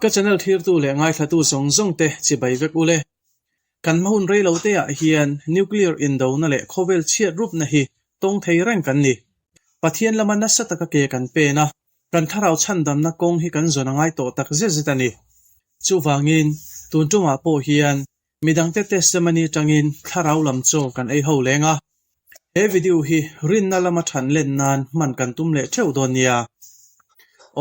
Ka channel thirtu leh ngaithlatu zawng zawng te chibai vek ule. Kan hma hun rei lo te ah hian nuclear indona leh khawvel chhiat rupna hi tawng thei reng kan ni. Pathian lama nasa taka ke kan pen a, kan thlarau chhandamna kawng hi kan zawn a ngai tawh tak zet zet a ni. Chuvangin, tun tumah pawh hian Midangte testimony atangin thlarau lam chaw kan ei ho leng a. He video hi rinna lama than len nan hman kan tum leh theuh dawn nia.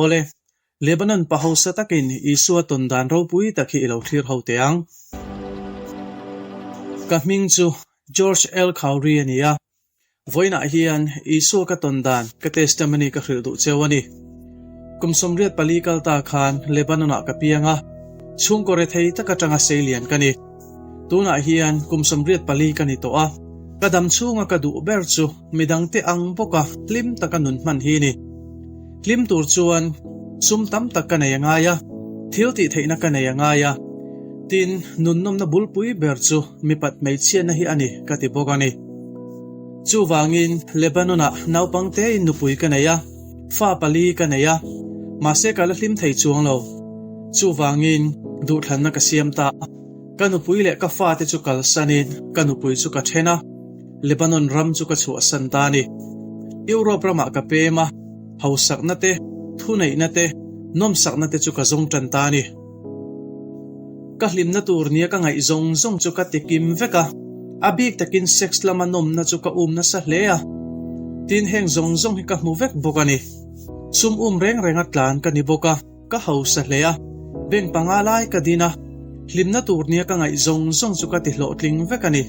Awle, Lebanon pa hausa takin Isua tawn dan ropui tak hi i lo thlir ho teh ang. Ka hming chu George L. Khawri a ni a. Vawiinah hian Isua ka tawn dan ka testimony ka hrilh duh cheu a ni. Kum 84 kal ta khan Lebanon-ah ka piang a, chhungkaw rethei tak atanga seilian ka ni. Tunah hian kum 84 ka ni tawh a, ka dam chhunga ka duh ber chu midangte ang bawka hlim taka nun hman hi ni. Hlim tur chuan sum tam tak ka nei a ngai a, thil tih theihna ka nei a ngai a, tin nunnawmna bulpui ber chu mipat hmeichhiatna hi a ni ka ti bawk a ni. Chuvangin Lebanon-ah naupang tein nupui ka nei a, fa pali ka nei a, mahse ka la hlim thei chuang lo. Chuvangin duhthlanna ka siam ta a, ka nupui leh ka fate chu kalsanin ka nupui chu ka then a, Lebanon ram chu ka chhuahsan ta a ni. Europe ramah ka pem a, hausakna te, thuneihna te, nawmsakna te chu ka zawng tan ta a ni. Ka hlimna tur nia ka ngaih zawng zawng chu ka ti kim vek a, a bik takin sex lama nawmna chu ka um nasa hle a. Tin, heng zawng zawng hi ka hmu vek bawk a ni. Sum um reng renga tlan ka ni bawk a, ka hausa hle a, bank panga lai ka din a, hlimna tur nia ka ngaih zawng zawng chu ka ti hlawhtling vek a ni.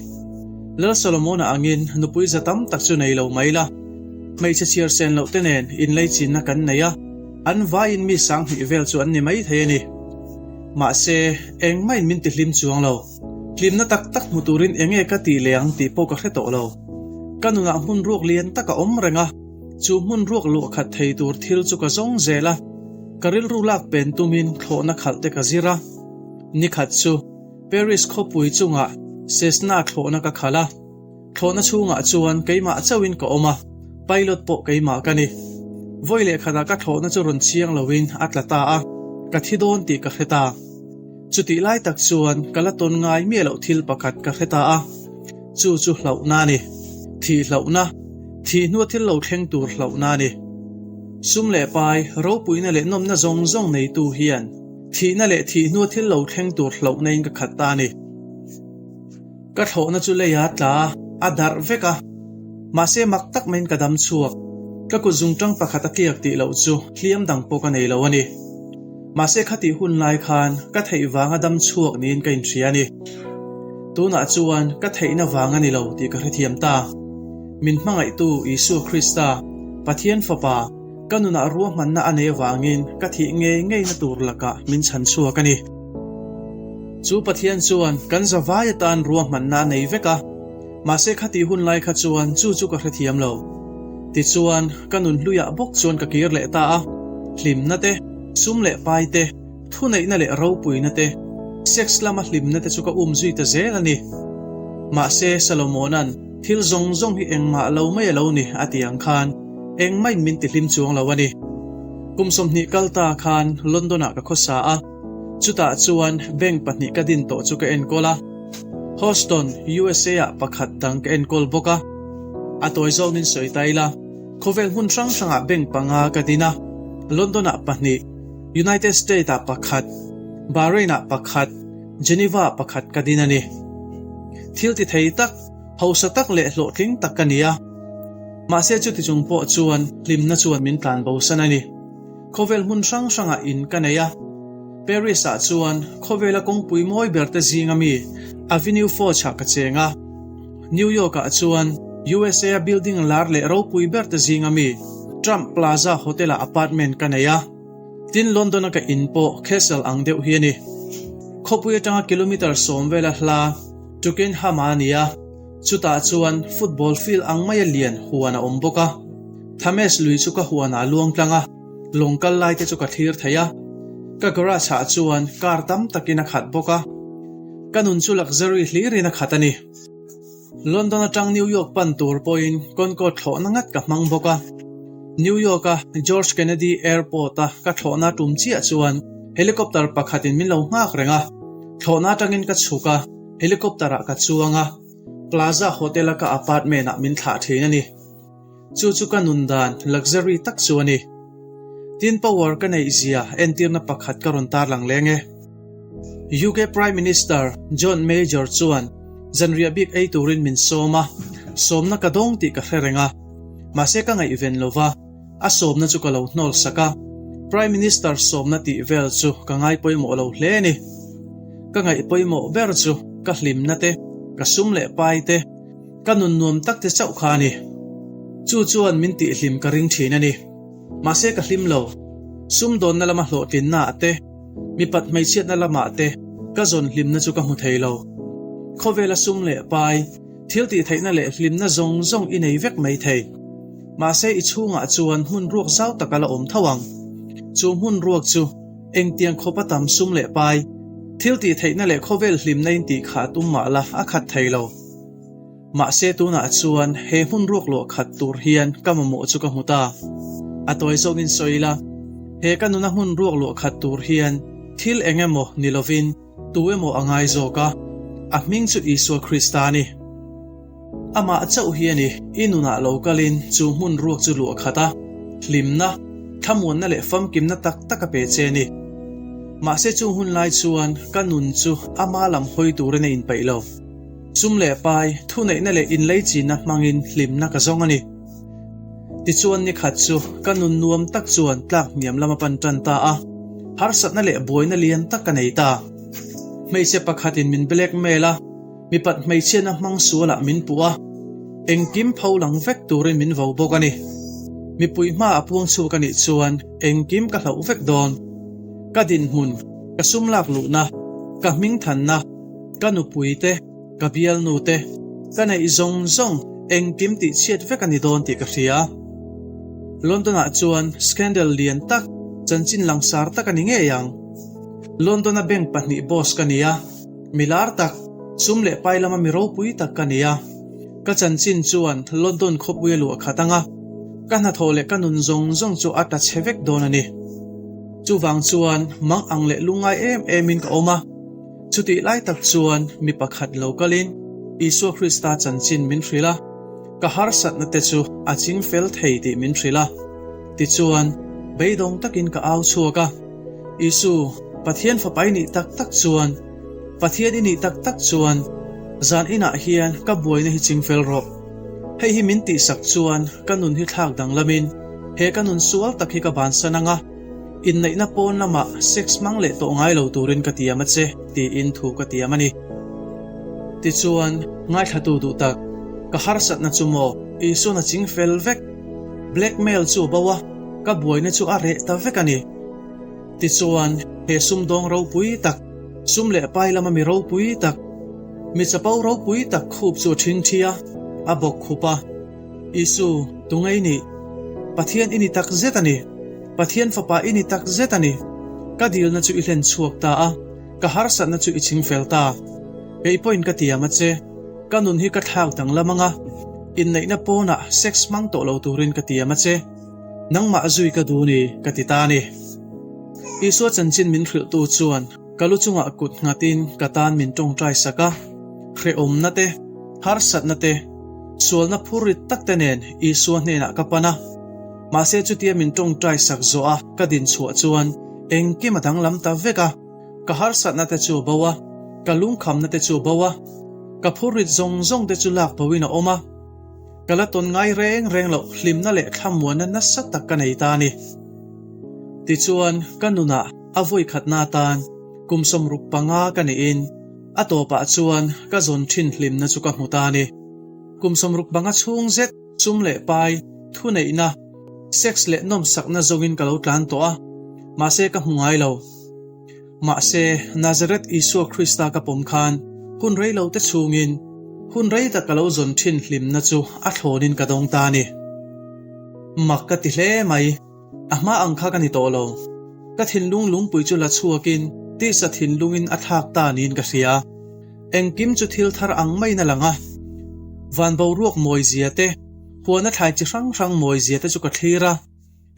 Lal Solomona angin nupui za tam tak chu nei lo mai la, hmeichhe chhiar sen loh te nen inleichinna kan nei a, An vaiin mi 2000 vel chu an ni mai thei a ni. Mahse, engmahin min ti hlim chuang lo. Hlimna tak tak hmu turin eng nge ka tih leh ang tih pawh ka hre tawh lo. Ka nunah hmun ruak lian tak a awm reng a, chu hmun ruak luah khat thei tur thil chu ka zawng zel a. Ka rilru lak pen tumin thlawhna khalh te ka zir a. Nikhat chu Paris khawpui chungah Cessna thlawhna ka khalh a. Thlawhna chhungah chuan keimah chauhin ka awm a, pilot pawh keimah ka ni. Vawi leh khatah ka thlawhna chu rawn chiang loin a tla ta a, ka thi dawn tih ka hre ta. Chutih lai tak chuan ka la tawn ngai miah loh thil pakhat ka hre ta a, chu chu hlauhna a ni. Thih hlauhna, thih hnua thil lo thleng tur hlauhna a ni. Sum leh pai, ropuina leh nawmna zawng zawng neitu hian thihna leh thih hnua thil lo thleng tur hlauhna in ka khat ta a ni. Ka thlawhna chu lei a tla a, a darh vek a. Mahse mak tak maiin ka dam chhuak. Ka kut zungtang pakhat a tliak tih loh chu hliam dang pawh ka nei lo a ni. Mahse khatih hun lai khan ka theih vanga dam chhuak niin ka inhria a ni. Tunah chuan ka theihna vang a ni lo tih ka hrethiam ta. Min hmangaihtu Isua Krista, Pathian Fapa, ka nunah ruahmanna a nei avangin ka thih ngei ngeina tur lakah min chhan chhuak a ni. Chu Pathian chuan kan zavai atan ruahmanna a nei vek a, mahse khatih hun lai kha chuan chu chu ka hrethiam lo. Tichuan, ka nun hluiah bawk chuan ka kir leh ta a, hlimna te, sum leh pai te, thuneihna leh ropuina te, sex lama hlimna te chu ka um zui ta zel a ni. Mahse, Salomona'n thil zawng zawng hi engmah lo mai a lo ni a ti ang khan engmahin min tihlim chuang lo a ni. Kum 20 kal ta khan London-ah ka khawsa a. Chutah chuan bank pahnih ka din tawh chu ka enkawl a, Houston, USA ah pakhat dang ka enkawl bawk a. A tawi zawngin sawi ta ila, khawvel hmun hrang hrangah bank panga ka din a, London ah pahnih, United States ah pakhat, Bahrain ah pakhat, Geneva ah pakhat ka din a ni. Thil ti thei tak, hausa tak leh hlawhtling tak ka ni a. Mahse chuti chung pawh chuan hlimna chuan min tlan bosan a ni. Khawvel hmun hrang hrangah in ka nei a. Paris-ah chuan khawvela kawngpui mawi ber te zinga mi Avenue Foch ah ka cheng a. New York-ah chuan USA-a building lar leh ropui ber te zinga mi Trump Plaza Hotel-ah apartment ka nei a. Tin London-a ka in pawh castle ang deuh hi a ni. Khawpui atanga kilometre 10 vela hla Twickenham-ah a ni a. Chutah chuan football field ang maia lian huan a awm bawk a. Thames lui chu ka huanah a luang tlang a, lawng kal lai te chu ka thlir thei a. Ka garage ah chuan car tam takin a khat bawk a. Ka nun chu luxury hlirin a khat a ni. London atang New York pan tur pawhin Concorde thlawhna ngat ka hmang bawk a. New York a George Kennedy Airport a ka thlawhna tum chiah chuan. Helicopter pakhatin min lo nghak reng a, thlawhna atangin ka chhuk a, helicopter ah ka chuang a, Plaza Hotel a ka apartment ah min thlah thin a ni. Chu chu ka nun dan luxury tak chu a ni. Tin power ka neih zia entirna pakhat ka rawn tarlang leng e. UK Prime Minister John Major chuan zanriah bik ei turin min sawm a, sawmna ka dawng tih ka hre reng a, mahse ka ngaihven lo va, a sawmna chu ka lo hnawl sak a, Prime Minister sawmna tih vel chu ka ngai pawimawh lo hle a ni. Ka ngaih pawimawh ber chu ka hlimna te, ka sum leh pai te, ka nun nuam tak te chauh kha a ni. Chu chuan min tihhlim ka ring thin a ni. Mahse ka hlim lo. Sumdawnna lama hlawhtlinna ah te, mipat hmeichhiatna lamah te ka zawn hlimna chu ka hmu thei lo. Khawvela sum leh pai, thil tihtheihna leh hlimna zawng zawng i nei vek mai thei. Mahse i chhungah chuan hmun ruak zau tak a la awm tho ang. Chu hmun ruak chu engtiang khawpa tam sum leh pai, thil tihtheihna leh khawvel hlimna in tih kha tum mah la a khat thei lo. Mahse tunah chuan he hmun ruak luah khat tur hian ka mamawh chu ka hmu ta. A tawi zawngin sawi ila, he ka nuna hmun ruak luah khat tur hian thil eng emaw ni lovin tu emaw a ngai zawk a, a hming chu Isua Krista a ni. Amah chauh hi a ni, i nunah lo kalin chu hmun ruak chu luah khat a, hlimna, thlamuanna leh famkimna tak tak a pe che a ni. Mahse chung hun lai chuan ka nun chu ama lam hawi turin a inpeih lo. Sum leh pai, thuneihna leh inleichinna hmangin hlimna ka zawng a ni. Tichuan ni khat chu ka nun nuam tak chuan tlak hniam lam a pan tan ta a, harsatna leh buaina lian tak ka nei ta. Hmeichhe pakhatin min blackmail a, mipat hmeichhiatna hmang sualah min puh a, engkim pho lang vek turin min vo bawk a ni. Mipui hma a puang chhuak a nih chuan engkim ka hlauh vek dawn. Ka dinhmun, ka sum lak luhna, ka hmingthanna, Ka nupui te, ka bialnu te, ka neih zawng zawng engkim tih chhiat vek a ni dawn tih ka hria. London-ah chuan scandal lian tak, chanchin langsar tak a ni ngei ang. London-a bank pahnih boss ka ni a, mi lar tak, sum leh pai lama mi ropui tak ka ni a. Ka chanchin chuan London khawpui a luah khat ang a, ka hnathawh leh ka nun zawng zawng chu a tla chhe vek dawn a ni. Chuvang chuan mang ang leh lungngai em emin ka awm a. Chutih lai tak chuan mi pakhat lo kalin Isua Krista chanchin min hrilh a, ka harsatna te chu a ching fel thei tih min hrilh a. Tichuan, beidawng takin ka au chhuak a, Isu, Pathian Fapa i nih tak tak chuan, Pathian i nih tak tak chuan, zan inah hian ka buaina hi ching fel rawh. Hei hi min tihsak chuan ka nun hi thlak danglamin he ka nun sual tak hi ka bansan ang a, Inneihna pawn lamah sex hmang leh tawh ngai lo turin ka tiam a che, tiin thu ka tiam a ni. Tichuan, ngaithlatu duh tak, ka harsatna chu maw? Isuan a ching fel vek. Blackmail chu a bo a, ka buaina chu a reh ta vek a ni. Tichuan, he sumdawng ropui tak, sum leh pai lama mi ropui tak, mi chapo ropui tak khup chu a ṭhingṭhi a, a bawk khup a. Isu, tunge i nih? Pathian i ni tak zet a ni. Pathian Fapa i ni tak zet a ni. Ka dilna chu i hlen chhuak ta a, ka harsatna chu i ching fel ta. Kei pawhin ka tiam a che. Ka nun hi ka thlak danglam ang a, inneihna pawnah sex hmang tawh lo turin ka tiam a che. Nangmah zui ka duh ni, ka ti ta a ni. Isua chanchin min hrilhtu chuan Ka lu chungah kut nghatin ka tan min tawngtai sak a, hrehawmna te, harsatna te, sualna phur rit tak te nen Isua hnenah ka pan a. Mahse chutia min tawngtai sak zawh a ka din chhuah chuan engkim a danglam ta vek a, ka harsatna te chu a bo a, ka lungkhamna te chu a bo a, ka phur rit zawng zawng te chu lak boin a awm a. Ka la tawn ngai reng reng loh hlimna leh thlamuanna nasa tak ka nei ta a ni. Tichuan ka nunah A vawi khatna atan kum 65 ka niin a tawpah chuan ka zawn thin hlimna chu ka hmu ta a ni. Kum 65 chhung zet sum leh pai, thuneihna, sex leh nawmsakna zawngin ka lo tlan tawh a, mahse ka hmu ngai lo. Mahse, Nazareth Isua Krista ka pawm khan hun rei lo te chhungin hun rei tak ka lo zawn thin hlimna chu a thlawnin ka dawng ta a ni. Mak ka ti hle mai. A hma ang kha ka ni tawh lo. Ka thinlung lungpui chu la chhuakin tisa thinlungin a thlak ta niin ka hria. Engkim chu thil thar ang maiin a lang a. Van boruak mawizia te, huana thlai chi hrang hrang mawizia te chu ka thlir a.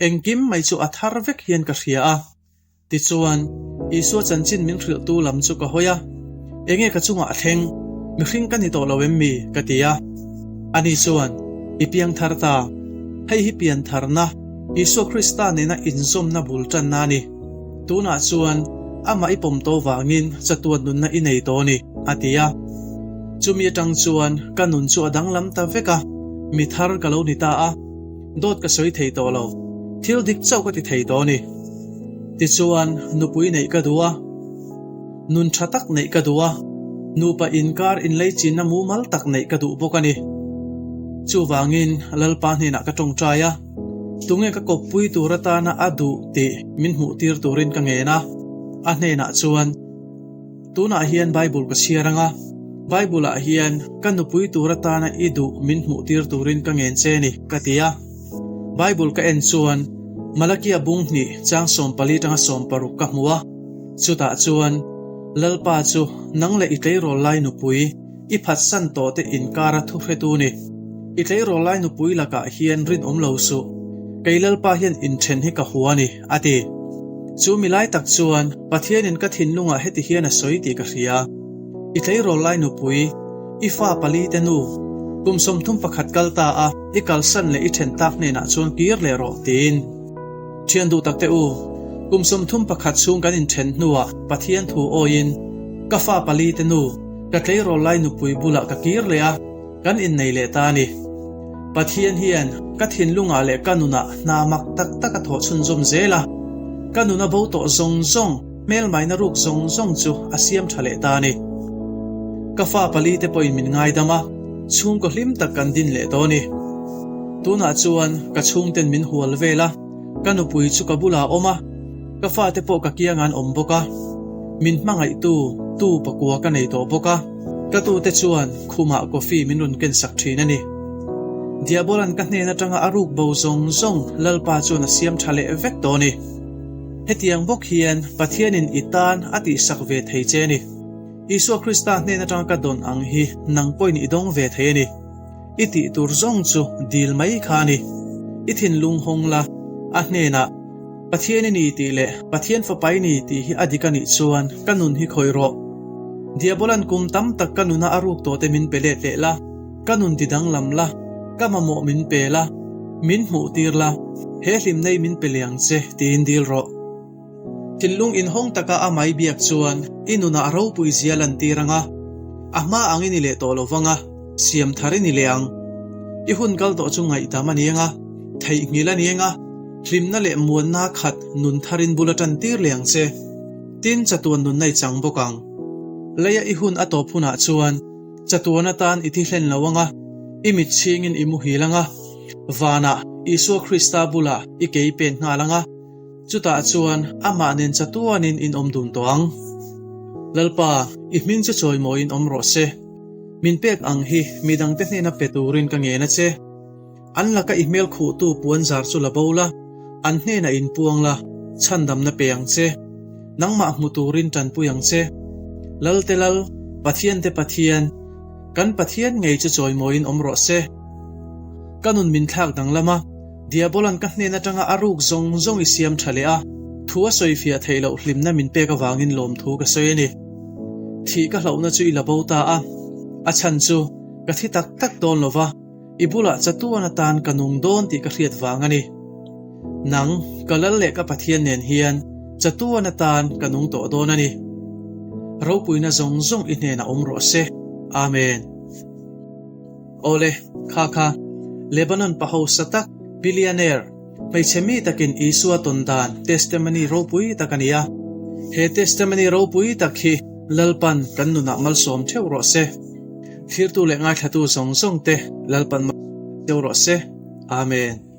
Engkim mai chu a thar vek hian ka hria a. Tichuan, Isua chanchin min hrilhtu lam chu ka hawi a, Enge ka chungah a thleng? Mihring ka ni tawh lo em mi? ka ti a. Ani chuan, I piang thar ta. Hei hi pian tharna, Isua Krista nena inzawmna bul tanna a ni. Tunah chuan amah i pawm tawh vangin chatuan nunna i nei tawh a ni, a ti a. Chumi atang chuan ka nun chu a danglam ta vek a, mi thar ka lo ni ta a, dawt ka sawi thei tawh lo, thil dik chauh ka ti thei tawh a ni. Tichuan, nupui neih ka duh a, nun tha tak neih ka duh a, nupa inkar inleichinna mumal tak neih ka duh bawk a ni. Chuvangin Lalpa hnenah ka tawngtai a. Tunge ka kawppui tur atana a duh tih min hmuh tir turin ka ngen a, a hnenah chuan, Tunah hian Bible ka chhiar ang a, Bible-ah hian ka nupui tur atana i duh min hmuh tir turin ka ngen che ni, ka ti a. Bible ka en chuan Malakia bung hnih chang 14 tanga 60 ka hmu a, chutah chuan, Lalpa chu nang leh i tleirawl lai nupui, I phatsan tawh te inkara thu hretu ni. I tleirawl lai nupui lakah hian rinawm lo suh. Kei Lalpa hian inthen hi ka hua ni, a ti. Chu mi lai tak chuan Pathianin ka thinlungah heti hian a sawi tih ka hria. I tleirawl lai nupui, i fa pali te nu, kum 31 kal ta a, i kalsan leh i then tak hnenah chuan kir leh rawh, tiin. Thian duh tak teh u, kum 31 chhung kan inthen hnuah Pathian thu awiin ka fa pali te nu, Ka tleirawl lai nupui bulah ka kir leh a, kan innei leh ta a ni. Pathian hian ka thinlungah leh ka nunah hna mak tak tak a thawh chhunzawm zel a, ka nuna bo tawh zawng zawng, hmelmaina ruk zawng zawng chu a siam tha leh ta a ni. Ka fa pali te pawhin min ngaidam a, chhungkaw hlim tak kan din leh tawh a ni. Tunah chuan ka chhungten min hual vel a, ka nupui chu ka bulah a awm a, Ka fate pawh ka kiang an awm bawk a, min hmangaihtu tu pakua ka nei tawh bawk a, ka tute chuan khumah coffee min rawn ken sak thin a ni. Diabolan ka hnen atanga a ruk bo zawng zawng Lalpa chuan a siam tha leh vek tawh a ni. Hetiang bawk hian Pathianin i tan a tihsak ve thei che a ni. Isua Krista hnen atanga ka dawn ang hi nang pawhin i dawng ve thei a ni. I tih tur zawng chu dil mai kha a ni. I thinlung hawng la, a hnenah, Pathian i ni tih leh Pathian fapa i ni tih hi a dik a nih chuan ka nun hi khawih rawh. Diabolan kum tam tak ka nuna a ruk tawh te min pe let leh la, ka nun ti danglam la, ka mamawh min pe la, min hmuh tir la, he hlimnei min pe leh ang che tiin dil rawh. Thinlung inhawng taka a mai biak chuan i nunah a ropui zia lantir ang a, a hma ang i ni leh tawh lo vang a, siam thar i ni leh ang. I hun kal tawh chu ngaihdam a ni ang a, theihnghilh a ni ang a, hlimna leh muanna khat nun tharin bul a tan tir leh ang che. Tin, chatuan nunna i chang bawk ang. Leia i hun a tawp hunah chuan chatuan atan i thi hlen lo ang a, i mit chhingin i muhil ang a, vanah Isua Krista bulah i kei pen nghal ang a, Chutah chuan amah nen chatuanin in awm dun tawh ang. Lalpa, i hming chu chawimawiin awm rawh se. Min pek ang hi midangte hnena pe turin ka ngen a che. An laka i hmel khuhtu puan zar chu la bo la, an hnenah inpuang la, chhandamna pe ang che. Nangmah hmu turin tanpui ang che. Lalte Lal, Pathiante Pathian, kan Pathian ngei chu chawimawiin awm rawh se. Ka nun min thlak danglam a. Diabolan ka hnen atanga a ruk zawng zawng i siam tha leh a, thu a sawi fiah theih loh hlimna min pek avangin lawmthu ka sawi a ni. Thih ka hlauhna chu i la bo ta a, a chhan chu ka thi tak tak dawn lo va, i bulah chatuan atan ka nung dawn tih ka hriat vang a ni. Nang, ka Lal leh ka Pathian nen hian chatuan atan ka nung tawh dawn a ni. Ropuina zawng zawng i hnenah awm rawh se. Amen. Awle, kha kha, Lebanon pa hausa tak, billionaire, hmeichhe mi takin Isua tawn dan testimony ropui tak a ni a. He testimony ropui tak hi Lalpan kan nunah malsawm theuh rawh se. Thirtu leh ngaithlatu zawng zawng te Lalpan malsawm theuh rawh se. Amen.